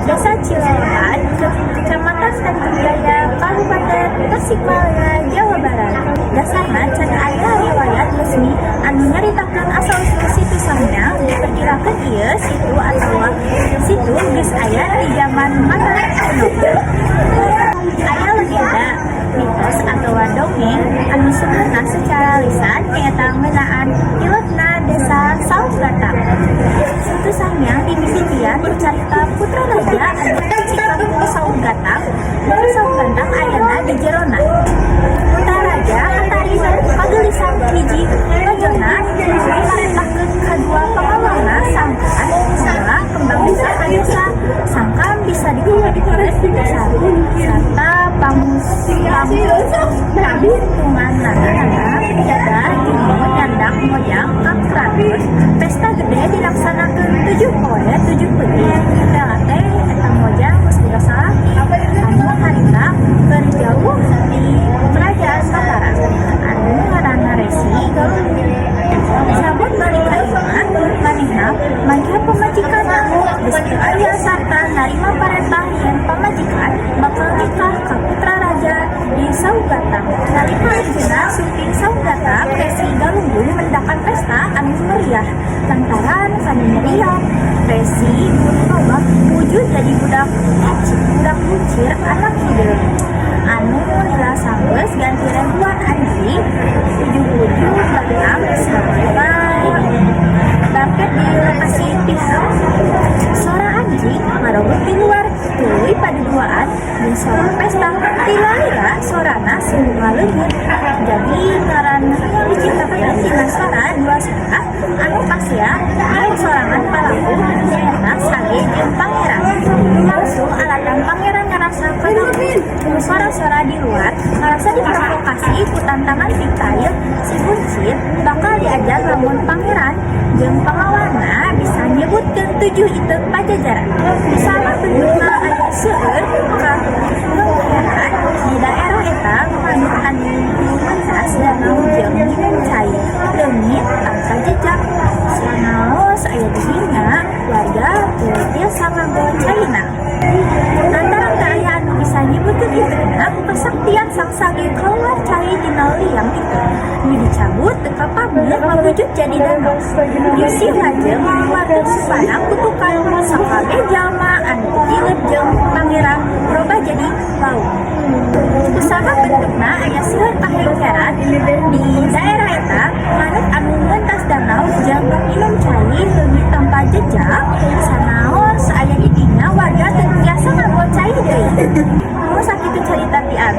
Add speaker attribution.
Speaker 1: Desa Cilolohan, Kecamatan Tanjungjaya, Kabupaten Tasikmalaya, Jawa Barat. Dasarna can aya riwayat resmi anu nyaritakeun asal usul Situ Sangiang. Diperkirakan ieu situ atawa situ geus aya di zaman Mataram kuno. Aya legenda, mitos atau dongeng anu sumberna secara lisan nyaeta ngeunaan tilepna Desa Saunggatang. Situ Sangiang dimimitian ku carita putra raja anu cicing kampung Saunggatang. Nu Saunggatang ayana di jerona. Putra raja katarik kageulisan hiji lojona, tuluy marentahkeun kadua pangawalna sangkan mawa kembang desa ka desa sangkan bisa dikompetikeun sarta pamutunganana jaga jumbo nyandak mojang ka keraton. Pesta gede dilaksanakeun 7 poe 7 peuting. Lila teh eta mojang geus boga salaki anu harita keur jauh di Kerajaan Mataram anu ngaranna Resi Galunggung. Sampun balik ka imah, manehna manggihan pamajikanna geus teu aya sarta narima parentah yen pamajikan bakal nikah ka putra raja di Saunggatang. Nalika anjeunna sumping Saunggatang, Resi Galunggung mendakan pesta anu meriah. Lantaran kanyerian, Resi Guru wujud jadi budak budak buncir anak hideung anu lila sanggeus ganti ribuan anjing ujug-ujug berenang sampai bangket di lokasi pihak. Sora anjing ngarogot di luar, tuluy paduduaan jeung sora pesta. Lila-lila sorana sungguh ngaleungit. Jadi ngaran diciptakeun tina sora dua sora anu pasea jeung sorangan palaku, nyaeta Sage jeung Pangeran. Langsung alatan Pangeran ngarasa kaganggu ku sora-sora di luar, ngarasa diprovokasi ku tantangan pitail si buncit bakal diajar lamun Pangeran jeung pangawalna bisa nyebutkeun tujuh iteung Pajajaran. Misalna bentukna aya seueur kahengkeran di daerah eta manuk anu mentas danau jeung nginum cai leungit tanpa jejak. Sanaos aya di dinya, warga teu tiasa nganggo caina. Lantaran teu aya anu bisa nyebutkeun iteungna, ku kasaktian Sang Sage kaluar cai tina liang iteung nu dicabut teu kapanggih mawujud jadi danau. Disih lajeng ngaluarkeun subana kutukan, sakabeh jalma anu tilep jeung Pangeran robah jadi lauk. Kusabab bentukna aya seueur kahengkeran di daerah eta manuk anu ngentas danau jeung nginum cai leungit tanpa jejak, sanaos aya di dinya, warga teu tiasa nganggo cai deui. Nu sakitu carita ti abi.